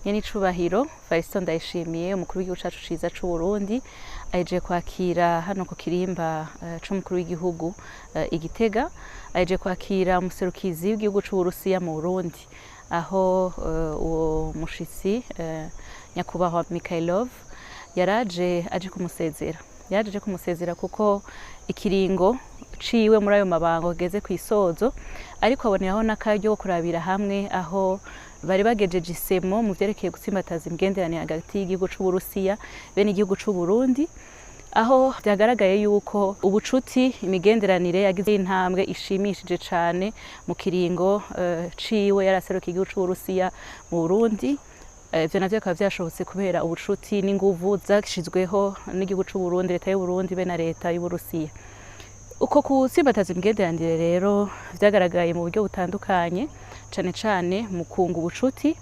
Nyenicubahiro Varisito Ndayishimiye, umukuru w'igihugu cacu ciza c'Uburundi, ahejeje kwakira hano ku kirimba c'umukuru w'igihugu i Gitega, ahejeje kwakira umuserukizi w'igihugu c'Uburusiya mu Burundi, aho uwo mushitsi nyakubahwa Mikhailov yaraje aje kumusezera. Yaraje aje kumusezera kuko ikiringo ciwe muri ayo mabango kigeze kw'isozo, ariko aboneraho n'akaryo ko kurabira hamwe aho bari bagejeje isemo mu vyerekeye gutsimbataza imigenderanire hagati y'igihugu c'Uburusiya be n'igihugu c'Uburundi, aho vyagaragaye yuko ubucuti, imigenderanire yagize intambwe ishimishije cane mu kiringo ciwe yaraserukiye igihugu c'Uburusiya mu Burundi. Ivyo navyo bikaba vyashobotse kubera ubucuti n'inguvu zashizweho n'igihugu c'Uburundi, leta y'Uburundi be na leta y'Uburusiya. Uko gutsimbataza imigenderanire rero vyagaragaye mu buryo butandukanye, cane cane mu kunga ubucuti.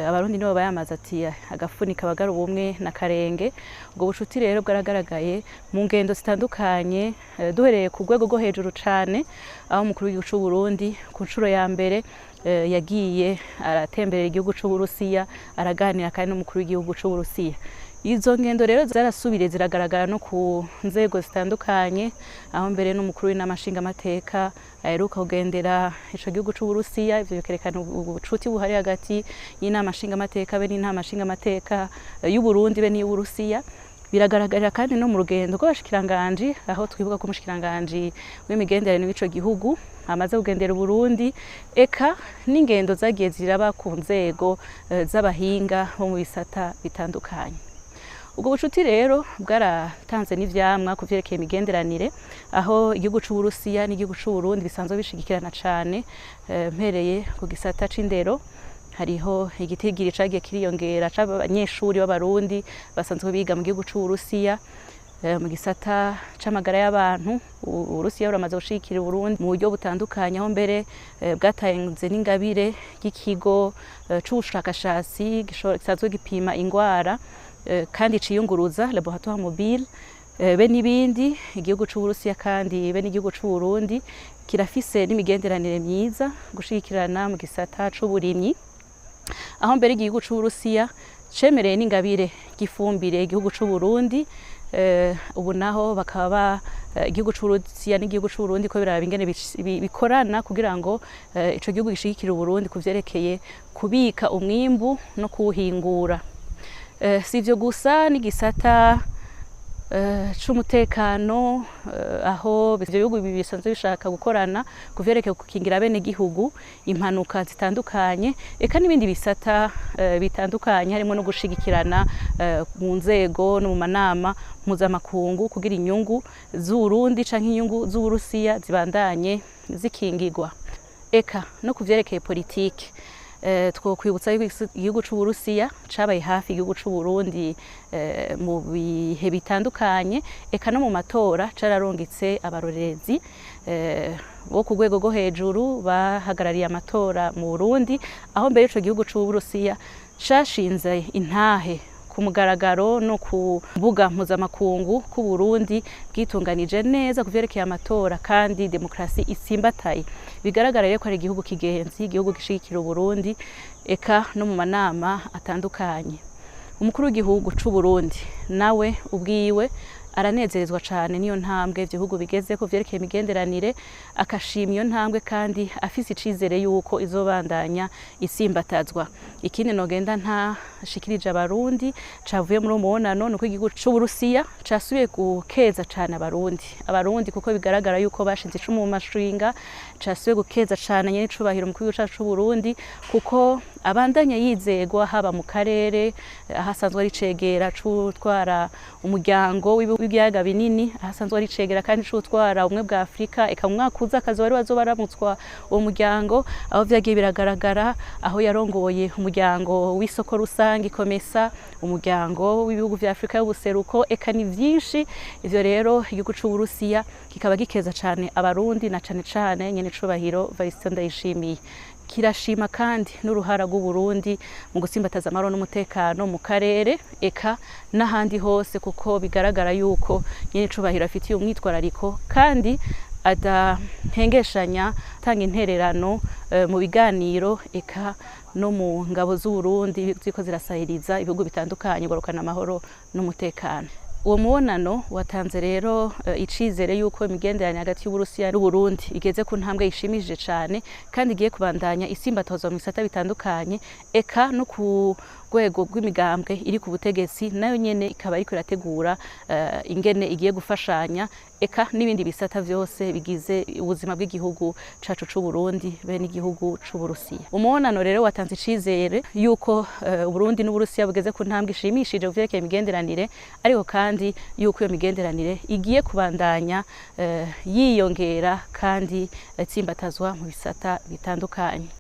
Abarundi nibo bayamaze ati agafuni kabagara ubumwe na karenge. Ubwo bucuti rero bwaragaragaye mu ngendo zitandukanye, duhereye ku rwego rwo hejuru cane, aho umukuru w'igihugu c'Uburundi ku nshuro ya mbere yagiye aratemberera igihugu c'Uburusiya, araganira kandi n'umukuru w'igihugu c'Uburusiya. Izo ngendo rero zarasubiriye ziragaragara no ku nzego zitandukanye, aho mbere n'umukuru w'inama nshingamateka aheruka kugendera ico gihugu c'Uburusiya. Ivyo bikerekana ubucuti buhari hagati y'inama nshingamateka be n'inama nshingamateka y'Uburundi be n'iy'Uburusiya. Biragaragarira kandi no mu rugendo rw'abashikiranganji, aho twibuka ko umushikiranganji w'imigenderanire w'ico gihugu amaze kugendera Uburundi, eka n'ingendo zagiye ziraba ku nzego z'abahinga bo mu bisata bitandukanye. Ubwo bucuti rero bwaratanze n'ivyamwa ku vyerekeye imigenderanire, aho igihugu c'Uburusiya n'igihugu c'Uburundi bisanzwe bishigikirana cane. Mpereye ku gisata c'indero, hariho igitigiri cagiye kiriyongera c'abanyeshuri b'Abarundi basanzwe biga mu gihugu c'Uburusiya. Mu gisata c'amagara y'abantu, Uburusiya buramaze gushigikira Uburundi mu buryo butandukanye, aho mbere bwatanze n'ingabire y'ikigo c'ubushakashatsi gisanzwe gipima ingwara kandi ciyunguruza, laboratoire mobile, be n'ibindi. Igihugu c'Uburusiya kandi be n'igihugu c'Uburundi kirafise n'imigenderanire myiza, gushigikirana mu gisata c'uburimyi, aho mbere igihugu c'Uburusiya cemereye n'ingabire ry'ifumbire igihugu c'Uburundi. Ubu naho bakaba igihugu c'Uburusiya n'igihugu c'Uburundi ko biraba ingene bikorana kugira ngo ico gihugu gishigikire Uburundi ku vyerekeye kubika umwimbu no kuwuhingura. Si ivyo gusa, n'igisata c'umutekano, aho ivyo bihugu bibiri bisanzwe bishaka gukorana ku vyerekeye gukingira abenegihugu impanuka zitandukanye, eka n'ibindi bisata bitandukanye, harimo no gushigikirana mu nzego no mu manama mpuzamakungu kugira inyungu z'Uburundi canke inyungu z'Uburusiya zibandanye zikingirwa. Eka no ku vyerekeye politike, twokwibutsa yuko igihugu c'Uburusiya cabaye hafi igihugu c'Uburundi mu bihe bitandukanye, eka no mu matora cararungitse abarorerezi bo ku rwego rwo hejuru bahagarariye amatora mu Burundi, aho mbere ico gihugu c'Uburusiya cashinze intahe ku mugaragaro no ku mbuga mpuzamakungu ku Burundi bwitunganije neza ku vyerekeye amatora kandi demokrasi itsimbataye. Bigaragara rero ko ari igihugu kigenzi, igihugu gishigikira Uburundi eka no mu manama atandukanye. Umukuru w'igihugu c'Uburundi nawe ubwiwe aranezerezwa cane n'iyo ntambwe ivyo bihugu bigeze ku vyerekeye imigenderanire, akashima iyo ntambwe kandi afise icizere yuko izobandanya isimbatazwa. Ikindi nogenda ntashikirije Abarundi cavuye muri uwo mubonano nuko igihugu c'Uburusiya casubiye gukeza cane Abarundi, kuko bigaragara yuko bashinze icumu mu mashinga. Casubiye gukeza cane nyenecubahiro umukuru w'igihugu cacu c'Uburundi, kuko abandanya yizegwa haba mu karere, aho asanzwe ari cegera c'utwara umuryango w'ibiyaga binini, aho asanzwe ari cegera kandi c'utwara ubumwe bwa Afrika, eka mu mwaka uza akazoba ari we azoba aramutswa uwo muryango, aho vyagiye biragaragara aho yarongoye umuryango w'isoko rusange COMESA, umuryango w'ibihugu vya Afrika y'ubuseruko, eka ni vyinshi. Ivyo rero igihugu c'Uburusiya kikaba gikeza cane Abarundi na cane cane nyenecubahiro Varisito Ndayishimiye. Kirashima kandi n'uruhara rw'Uburundi mu gutsimbataza amahoro n'umutekano mu karere eka n'ahandi hose, kuko bigaragara yuko nyenecubahiro afitiye umwitwarariko kandi adahengeshanya atanga intererano mu biganiro eka no mu ngabo z'Uburundi ziriko zirasahiriza ibihugu bitandukanye kugarukana amahoro n'umutekano. Uwo mubonano watanze rero icizere yuko imigenderanire hagati y'Uburusiya n'Uburundi igeze ku ntambwe ishimishije cane, kandi igiye kubandanya isimbatozwa mu bisata bitandukanye, eka no ku rwego rw'imigambwe iri ku butegetsi nayo nyene ikaba iriko irategura ingene igiye gufashanya, eka n'ibindi bisata vyose bigize ubuzima bw'igihugu cacu c'Uburundi be n'igihugu c'Uburusiya. Umubonano rero watanze icizere yuko Uburundi n'Uburusiya bugeze ku ntambwe ishimishije mu vyerekeye imigenderanire, ariko kandi yuko iyo migenderanire igiye kubandanya yiyongera kandi itsimbatazwa mu bisata bitandukanye.